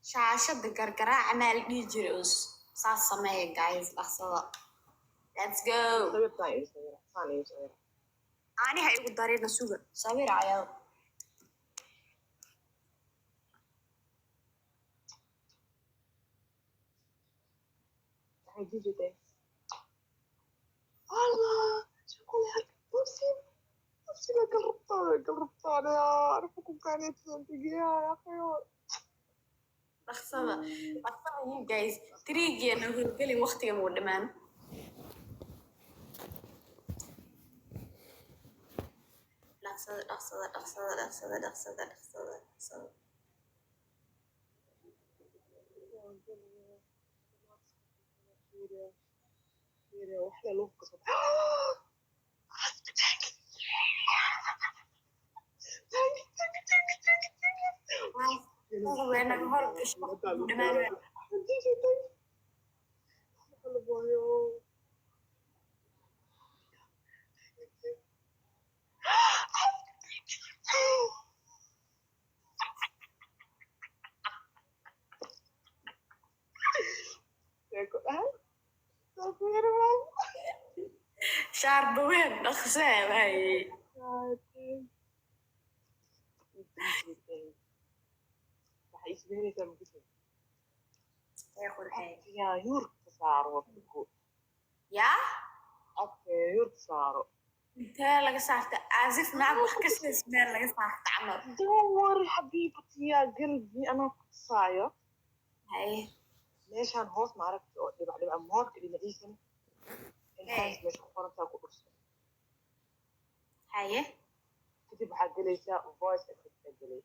Shaashada gargaraaca maa la dhihi jiray us saas sameeya, guys, dhaqsada. Let's go. Sawirtaan ii sawira, saan ii sawira. Aniha igu darina, suga, sawir ayada. Waxay jijitay Allah shukul nafsi nafsiga galrabtaan galrabtaan yaa arfu ku kaanaysan tigiyaa yaa akhayo. Dhaqsada, dhaqsada, you guys, triigeena hurgelin, waqtiga muu dhamaan. Dhaqsada, dhaqsada, dhaqsada, dhaqsada, dhaqsada, dhaqsada, dhaqsada. Waxla loo kasoo Weenaga hor gasho, waqtiga muu dhamaan. Shaar dhaween, dhaqsee waaye. Waxay isbeynaysaa mugisa. Ee qurxey. Yaa yuurka saaro waqtigu. Yaa. Codka yuurka saaro. Intee laga saarta? Asif naag wax ka sidays meel laga saarta camal. Don't worry, xabiibati, yaa galbi, anaa ku tusaayo. Haye. Meeshaan hoos ma aragti oo dhibac dhibac moorka dhinaciisana enhance meesha ku qorantaa ku dhufso. Haye. Kadib waxaa gelaysaa voice effect aa gelay.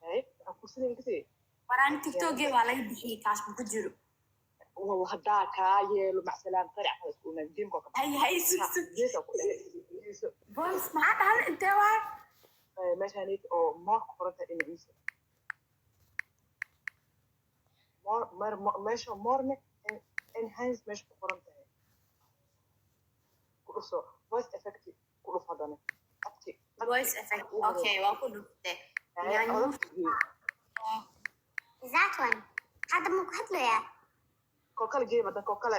Hay waxaa kursidan kasii. Waraan TikTokgee waa laga bixiyey, kaas ma ku jiro. Haddaa kaa yeelo, macsalaam, qaric kale isku imaan gameka ka. Haye, haye, sug, sug. Geesa ku dhehe geeso. Voice maxaa dhahda? Intee waa? Meeshaan oo moor ku qorantaa dhinaciisa, moor mer meesha moorne enhance meesha ku qoran tahay ku dhufso, voice effect ku dhuf, haddana codki. Voice effect, okay, waa ku dhuftay. Codadka gee. That one. Hadda ma ku hadlayaa? Koo kale gee badan, koo kale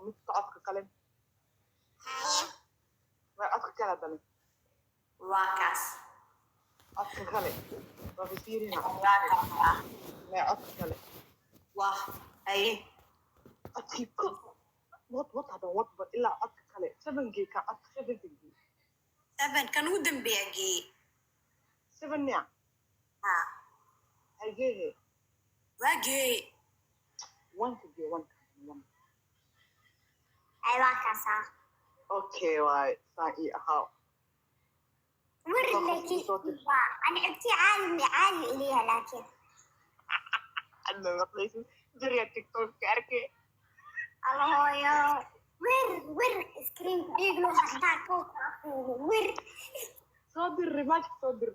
midka codka kale. Haye. Waa codka kale haddana. Waa kaas. Codka kale waa fiirina. Waa kaas. Mee codka kale? Waa haye. Codkii ko wad wad haddana wadba ilaa codka kale seven gee, ka codka sevenka gee. Seven kan ugu dambeeya geeye. Seven nia? Ha. Hageehe. Waa geeye. One ka gee, one ka, one. Ay, waa kaasaa. Okay, waay saan ii ahaa. ور لكن أنا عبتي عالي عالي إليها لكن. Adna maqlaysid jariya TikTok ka arkay. الله يا ور ور screen ديقلو حتى كوك ور. Soo dir rimaajka, soo dir.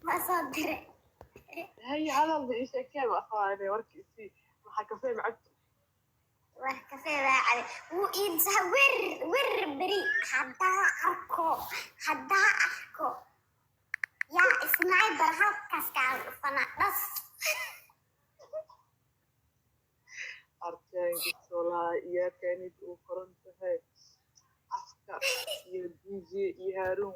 ما صدر. Hay hadal ii sheekeen aqaane warkiisii waxaa kafee macabta. War kafee baa cabe wuu iibsaha wer wer beri haddaa arko, haddaa arko yaa sniper halkaas kaa dhufana dhas. Arkeenkisolaa iyo keenid uu qoran tahay aska iyo DJ iyo Haaruun.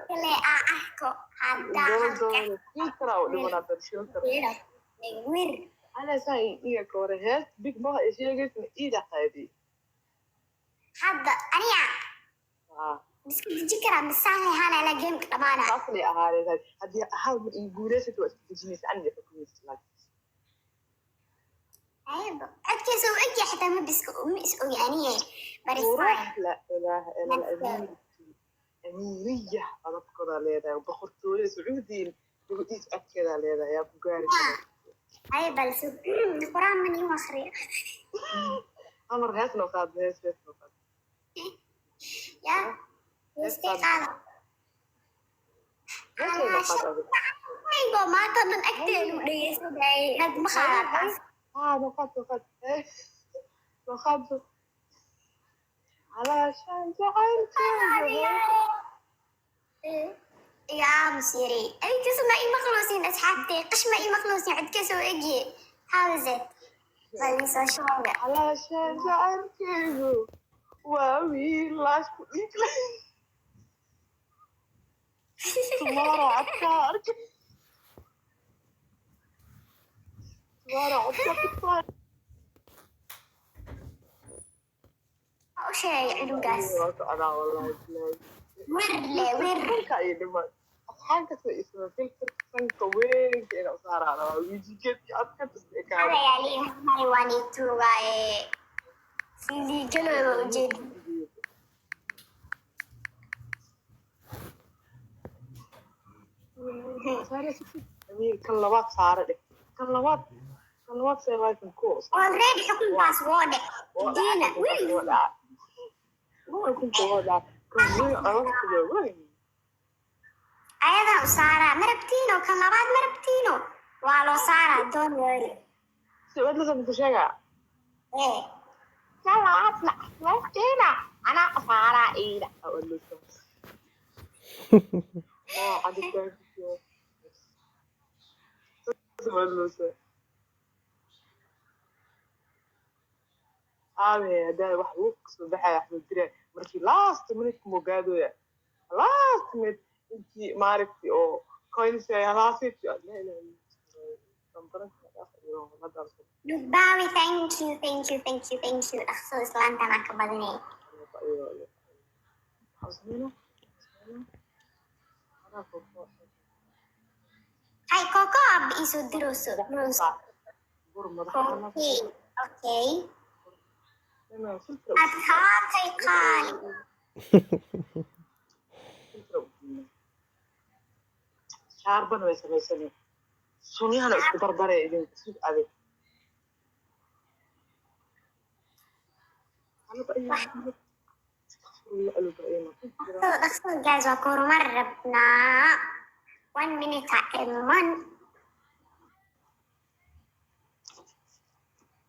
Kale aa arko haddaa halkaas. Filtra u dhimanaa dar filter. Wir. Ana saa iga kore hees big maha i sheegaysna iida qaadi. Hadda aniga miska deji karaa misaan hana la gameka dhamaana. Saas lay ahaanaysaa haddii hal mar ii guulaysato, waa isku dejinaysa aniga xukumaysa laakiin. Ayba codkiisa uu egyahay xitaa ma biska ma is ogi aniye bari. Qurux, la ilaaha ila amiirti amiiriya codadkoodaa leedahay, boqortooyada Sacuudiin gabadhiis codkeedaa leedahay, yaa ku gaari kara. Ay balse quraan man iu akhriyo. Amar hees noo qaad, hees, hees noo qaad. Ya heestay qaada. Hees noo qaad adiga. Aygo maanta dhan agteedu dhegeysanayay, had ma qaadataa? Haa, noo qaad, noo qaad, hees noo qaad, calaashaan jacaylkeyga. Iga aamus yarey. Adinkaas ma ii maqloosin, asxaabtay? Qash ma ii maqloosin? Codkaas oo egye. How is it? Bal ii soo sheega. Calaashaan jacaylkaygu waa wiil laash ku dhiigle. Tomorrow codkaa arki. Tomorrow codkaa ku. U sheegay cunugaas. Waa socdaa, wallahi bilahi. Wir le wir. Sanka iyo dhiman asxaan kasta isma filter sanka weynka ina u saaraan waa wejigeed iyo codka tas ekaado. Hadayaa lii mari waan ii tuugaaye. Si liigalooba ujeedi. Amiir, kan labaad saare dheh, kan labaad, kan labaad see waay kan ko. Already xukunkaas woo dhec. Diina weli. Xukunka waa dhaca, kan weyn, codadka waa weyn. Ayadaa u saaraa, ma rabtiino? Kan labaad ma rabtiino? Waa loo saaraa, don't worry. Si waad la ku sheegaa. Ee. Kan labaad lafteena anaa saaraa iida. Oh, thank you. Aabe hadaa wax uu kasoo baxaya waxbuu diraa markii last minute mogaadooya, last minute intii maaragti oo coins ay halaasiti la ilaha. Lugbawi, thank you, thank you, thank you, thank you. Dhaqso, islaantan aan ka badinay. Sameynaa. Hay, Koko ab iisoo dirooso. Okay. Adkaatay, qaali. Shaarbana way samaysanay, sunyahana isku dardare idinka sug adag. Dhaqso, dhaqso, guys, waa ku horumar rabnaa. One minute ha iman.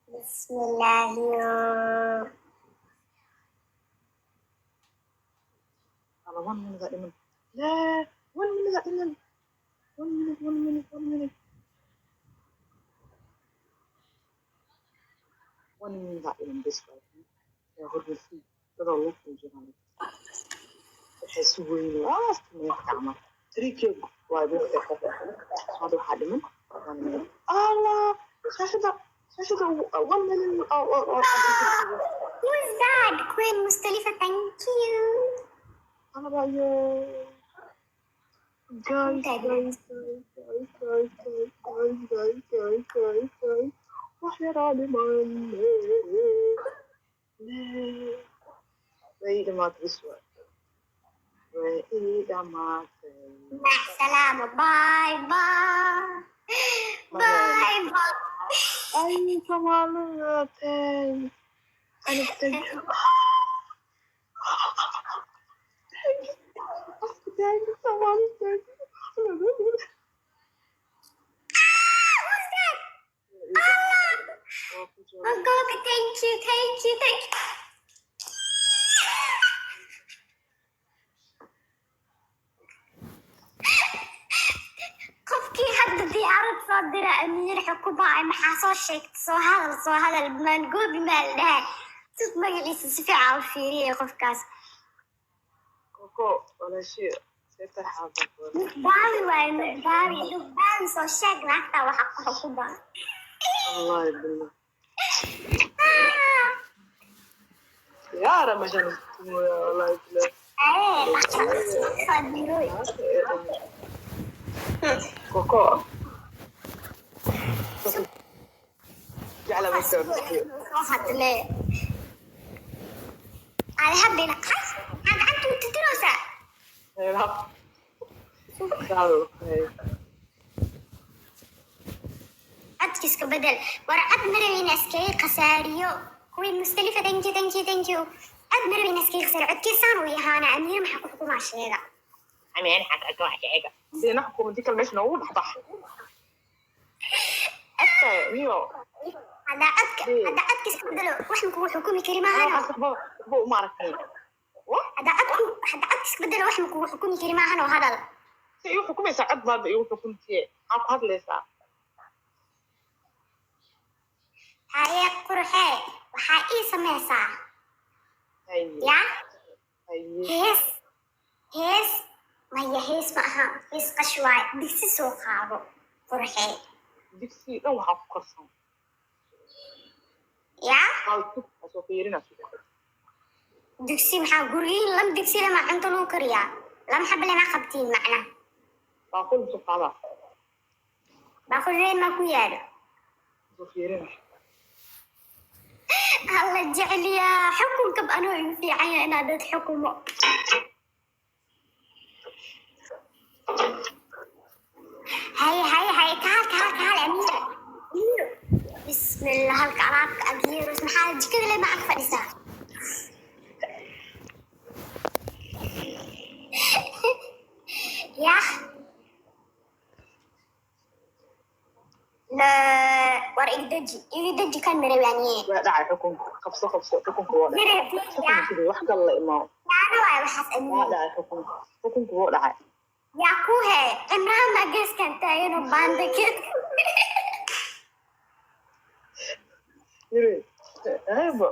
Bismillaahiyo. Ala, one minute aa dhiman. Laa, one minute aa dhiman. One minute, one minute, one minute, one minute aa dhiman bes. Waa hormarsiin dadoo loo jiraan, waxay sugoyin last minute camal 3K waa buugta. Hadda waxaa dhiman one minute. Allah, shaashada, shaashada, 1 million. Who is that? Queen Mustalifa, thank you. Alabayo. Guys, guys, guys, guys, guys, guys, guys, guys, guys, guys. Wax yaraa dhiman. Way dhamaatay bis waay. Way ii dhamaatay. مع السلامة، bye bye bye bye. Ay, Soomaalida, thanks. Ani thank you. Thank you. Thank you, Somali, thank you. Who's that? Allah. Oh God, thank you, thank you, thank you. Qofkii hadda diyaarad soo dira, amiir xukumaay, maxaa soo sheegtay? Soo hadal, soo hadal, maangoobi maa la dhahay? Sug, magaciisa si fiican u fiiriyay qofkaas. Koko, walaashii, seeta xaafad. Lugbawi waaye, Lugbawi, Lugbawi, soo sheeg naagta waxa ku xukumaa. Wallahi billah. Yaara meeshaan isku wallahi billah. Ee, soo diroy. Koko. Jecla markaa. Soo hadle ada habbina hay, maxaa gacanta u titiraysaa? Heerab. Hey. Codkiiska bedel. War cod ma rabin iskaga khasaariyo. Queen Mustalifa, thank you, thank you, thank you. Cod ma rabin iskaga khasaariyo. Codkiisaan uu yahaana, amiir maxaa ku xukumaa sheega. Amiin xaq ka wax sheega. Dee naxku intii kale meesha noogu dhex bax. Codka niyo. Haddaa codka iska bedelo, wax ma kugu xukumi kari maahano. Waxaas waxba uma aragnay. Wah. Haddaa codka iska bedelo, wax ma kugu xukumi kari maahano, hadal. Igu xukumaysaa? Cod baadba igu xukuntiye, maxaa ku hadlaysaa? Haye qurxee, waxaa ii samaysaa. Haye. Yaa. Haye. Hees, hees maya, hees ma aha, hees qash waay. Digsi soo qaado, qurxee. Digsi dhan waxaa ku karsan. Yaa. Waa soo fiirina. Digsi maxaa gurigiin? Lama digsi lama cunto lagu kariyaa, lama xaba lama qabtiin macna. Baaquli soo qaadaa. Baaquli reer maa ku yaalo? Soo fiirina. Alla jeceliyaa xukunkab, anuu igu fiican yahay inaad dad xukumo. Haye haye haye, kaal kaal kaal, Amiiro, Amiiro, bismillah, halka alaabka agyeeros, maxaa jikada le ma ag fadhisaa? Yah la, war igdaji, igdaji, kan marawaaniye. Waa dhacay xukunka. Qabso, qabso, xukunka waa dhacay. Marawi. Xukunka sidii wax kale la imaao. Yaana waay waxaas. Waa Amiiro. dhacay xukunka, xukunka wuu dhacay. Yaa ku hee, Cimraan baa geeskan taaganoo baandakeed. Yiri eebo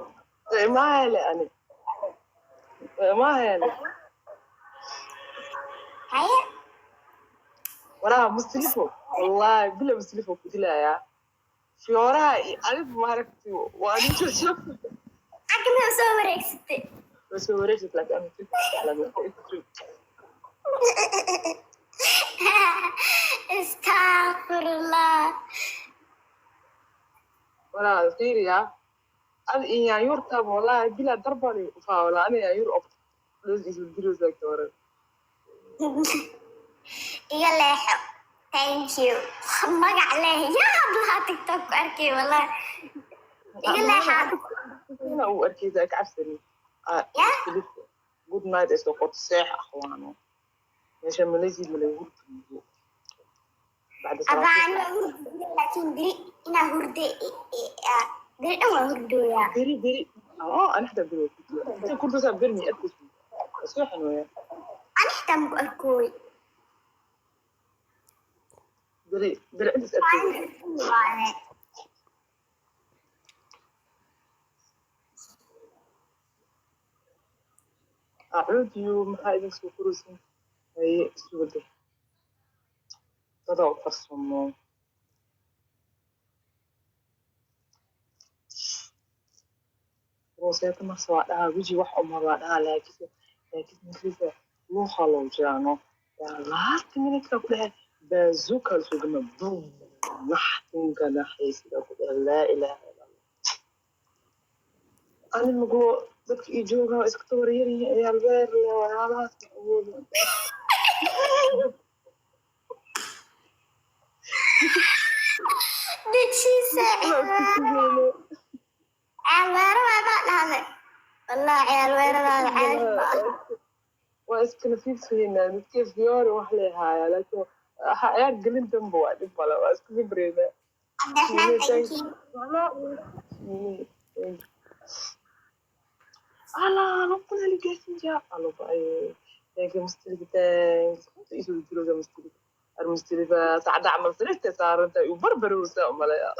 ma hele, ani ma hele. Haye. Waraha Mustilifo, wallahi bila Mustilifo ku dilayaa fiyooraha iyo adigu maaragti waa nin jojo. Xagga ma soo wareegsatay? Waa soo wareegsid, laakiin anu Astaqfirullah. Walaa fiiriya, ad iyo yaanyuurtaaba wallahi bila darbani ufaa, wala ani yaanyuur op isu diraysaa ka waran. Iga leexo, thank you. Magac leh yaa hablaha TikTok ku arkay, wallahi iga leexa. Ina uu arkaysa ka cabsani. Ya. Good night ay soo qorto, seex akhwaano, meesha malaysia malay hurdiyo bacda. Abaa, ani waa hurdi, laakiin beri inaa hurde, beri dhan waa hurdooyaa. Beri beri oo ana xataa beri waa hurdiya, inta kurtaasaa beri mi arkaysa soo xanooya. Ani xitaa maku arkooy. Beri beri intaas arkaysa. Waaye. Acuudiyo, maxaa idin soo koraysan? Haye, iswada dadaa u farsamo. Roseeta marse waa dhahaa, weji wax umar waa dhahaa, laakiin markiisa luuqa loo jiraano yaa last minute ka ku dhahay bazooka lasoo gama, boom, naxtinka naxaysiga ku dhahay, laa ilaaha illa Allah. Ani mago dadka ii jooga waa iska tabar yar yihiin, ciyaal beer leh, waxyaalahaas ma awoodo. Did she say? Waa isku sugeyne. Ciyaal weero waa baa dhahday, wallahi ciyaal weeradaada caadi ma aha. Waa iska nasiibsiinaa, dadkii fiyoore wax leehaaya, laakiin waxa ciyaar gelin danba waa dhib male, waa isku fibreyna. Cabdiraxmaan, thank you. Ala, luquna ligasinja alo baay, thank you Mustalifa, thanks. Inta isoo dirooda Mustalifa, ar Mustalifa sacda camal sariirta saaranta iyo barbarowsa umalaya.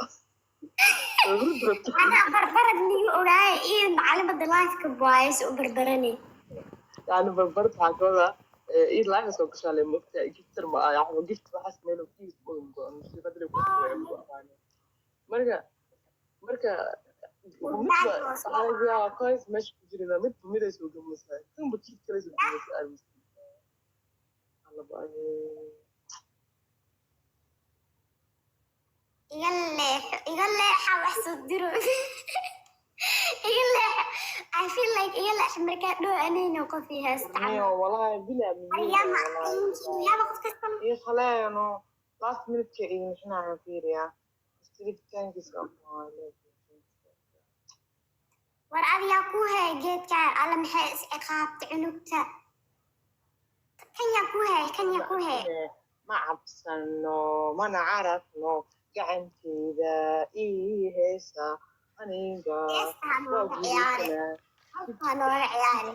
Anaa barbarad nigu ogaay iyo macalimada lifeka waaye u barbarani. Yani barbarad waxaa ka wadaa id live soo gashaa le mogtaa, gifter ma ah, yani gift waxaas meel kiis marka midba waxaa laga yaabaa coins meesha ku jirina, midba miday soo gamaysaa, kanba kid kale soo gamaysaa. Ar Mustalifa, alla baaye. Iga leexo, iga leexa, wax soo diro, iga leexo. I feel like iga leexo markaa dhow anayna qof i haysta camal. Niyo wallahi bila Maryama, thank you. Yaaba qof kasta. Iyo khaleeno last minute ka idin xinayo, fiiriya Mustalifa, thank you so much. War adigaa ku haya geedkaan, alla maxay is ciqaabta cunugta. Kan yaa ku haya, kan yaa ku haya? Ma cabsano, mana cararno, gacanteyda ii heesa aniga. Heestaa waa nooga ciyaari. guulaysanaa. Heestaa nooga ciyaari.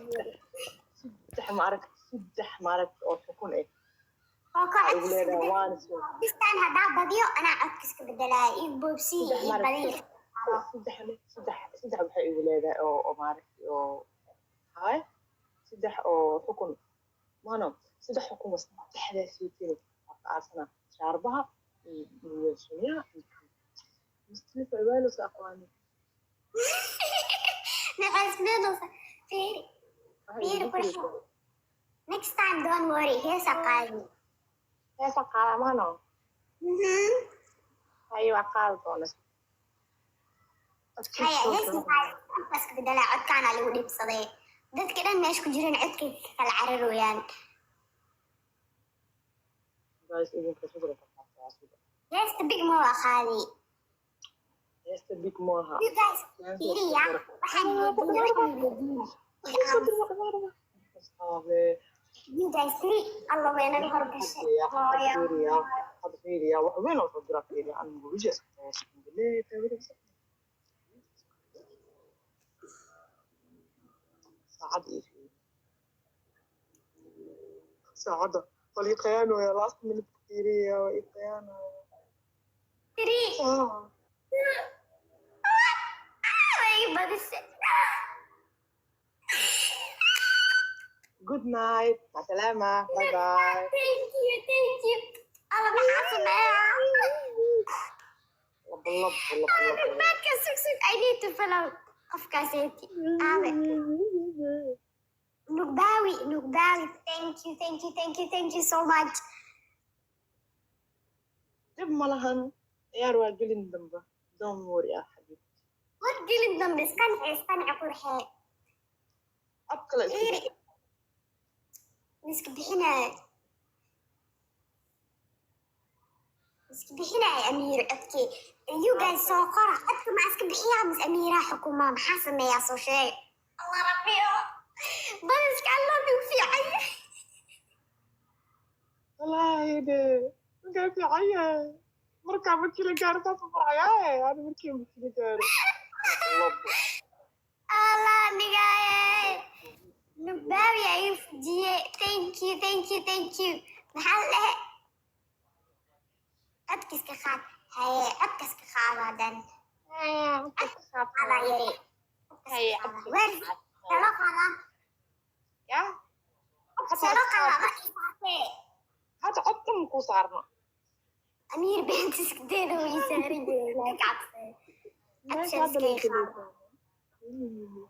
Saddex maaragta, saddex maaragta oo xukun ah. Koko. Waxay igu Codkiska leedahay bedel. Waana soo Bistaan haddaa badiyo, anaa codkiska bedelaya. Ii boobsiyi. Saddex Ii mar. badiyo. Saddex, saddex, saddex waxay igu leedahay oo maaragtay oo hay saddex oo xukun mano, saddex xukun waa saddexdaas tiri aarsana shaarbaha iyo sunyaha iyo mustalifa ibaalos aqwaani. Maxay ismeenaysaa? Fiiri. Waxay Fiiri. igu tiri. Qurxo. Next time, don't worry, heesa qaadi. Heesa qaada mano. Haye, waa qaadi doona. Haya, heesa qaadi. Codkaas ka bedelaa, codkaana lagu dhibsaday. Dadka dhan meesha ku jiraan codkay ka kala cararooyaan. Guys, idinka sudra ka qaataa. Heesta Big Mo waa qaadi. Heesta Big Moha. You guys, fiiriya, waxaan weydiinay, waxaan weydiinay. Asxaabe. You guys, three, alla way naga horgashay. Hooyo. Fiiriya, hadda fiiriya, wax weyn oo soo dira. Fiiriya, anigu weji iska taas saacadda iyo fiiriya saacadda wal ii khiyaanooya. Last minute fiiriya, waa ii khiyaanooya. Three. Ah. Way badisay. Good night, masalama, bye bye. Thank you, thank you. Alla, maxaa sameeyaa? Labo, labo, labo, labo. Marka sug, sug, I need to follow qofkaaseeti. Aabe. Nugbawi, Nugbawi, thank you, thank you, thank you, thank you so much. Dhib ma lahan, ciyaar waa gelin dambe, don't worry, ah xabiib. War gelin dambe, isqanci, isqanci, qurxee. Ab kale isku Fiiri. Miska bixinaayo. Miska bixinaayo Amiiro codkii. You guys, soo qora. Codka ma iska bixiyaa mise Amiiraa xukumaa? Maxaa sameeyaa? Soo sheeg. Allah rabbiyo. Badiska Allah buu fiican yahay. Wallaahi de markaa fiican yahay, markaa markii la gaaro saas u farxayaaye. Ani markii la gaaro labo. Allah nigaaye. Nugbawi ayuu fujiyey. Thank you, thank you, thank you. Maxaa la dhahay? Codka iska qaad. Haye, codka iska qaado hadan. Qaada yari. Haye, codka. Weer, salo qaada. Ya. Salo qaada, ma isaatee. Hadda cod dhan kuu saarna. Amiir beenta iska dayda, way saaran yihiin. Ka cabsay. Meesha Codka hadda iska lagu qaado. keliya.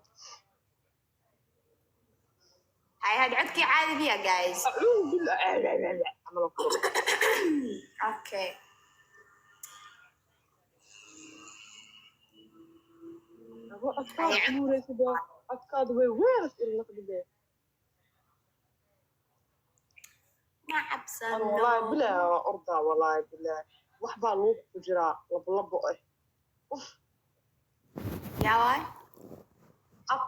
Hay, had codkii caadi miya, guys? Acuudu billah camal oo kale. Okay. Abo, codkaada guuraysa ba, codkaada way weeras ila naqdibe. Ma Ana cabsano. Wallaahi bilaah waa ordaa, wallaahi bilaah wax baa lagu ku jiraa labo labo ah, uf. Yaa waay? Ab.